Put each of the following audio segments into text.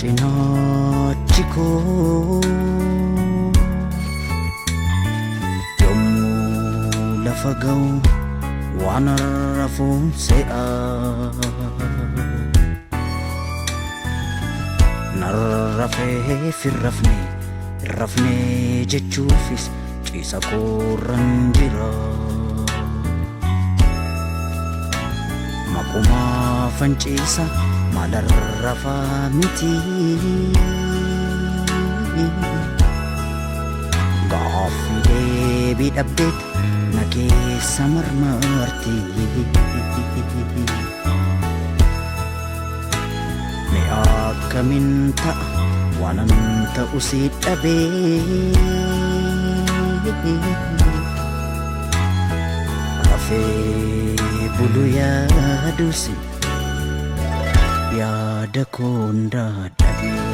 Cinaachi koo yommuu lafa ga'u waan rafuun se'a. Narrafee firrafne rafne jechuufis ciisa koorran jira. Maqumaa fanciisa maalarrafaa miti. Gaaffii deebii dhabdeet na keessa marmarti. Mee akkamiin ta'a waanan ta'u si dhabee. Rafee bulu yaadusi yaada koon dadhabee.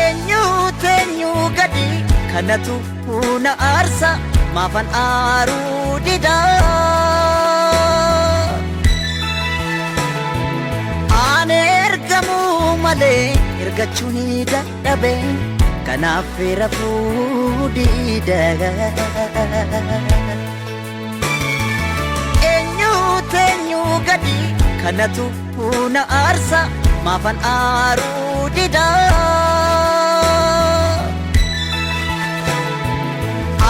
Eenyuutu eenyuu gadi kanatu na aarsa maafan aaruu dida. Ani ergamuu malee ergachuu ni dadhabe kanaaf rafuu dida. Eenyuutu eenyuu gadi kanatu na aarsa maafan aaruu dida.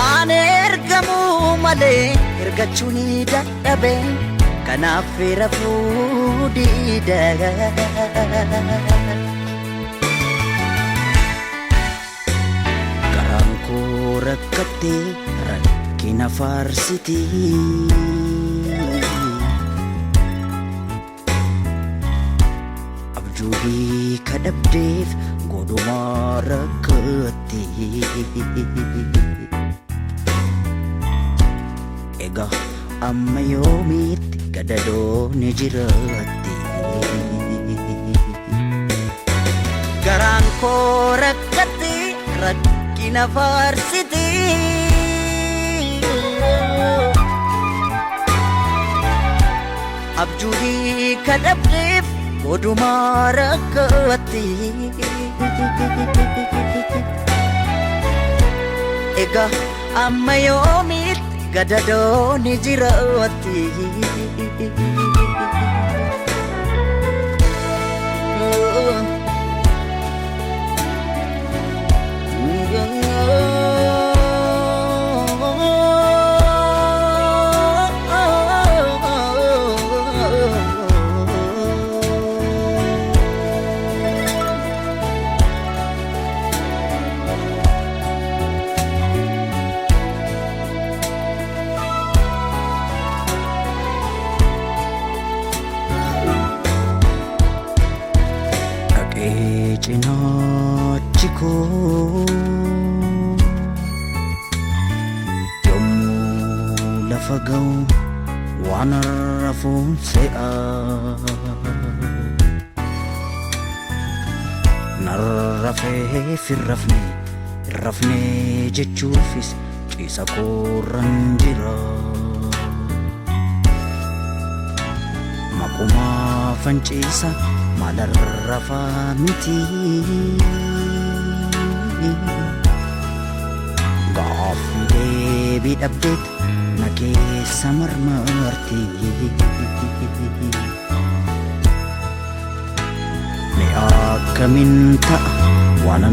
Ani ergamuu malee ergachuu ni dadhabe kanaaf rafuu dida. Garaan koo rakkattee rakkina faarsiti. Abjuu hiika dhabdeef godhumaa rakkatti. Egaa amma yoomiitti gadadoon jiraatti? Garaan koo rakkatti rakkina faarsiti. Abjuu hiika dhabdeef godhumaa rakkatti. Egaa amma yoomiitti gadadoon jiraatti? Dhaqee cinaachi koo yommuu lafa ga'u waan rafuun se'a. Narrafee firrafne rafne jechuufis ciisa koorran jira. Maqumaa fanciisa maalarrafaa miti. Gaaffii deebii dhabdeet na keessa marmarti. Mee akkamiin ta'a waanan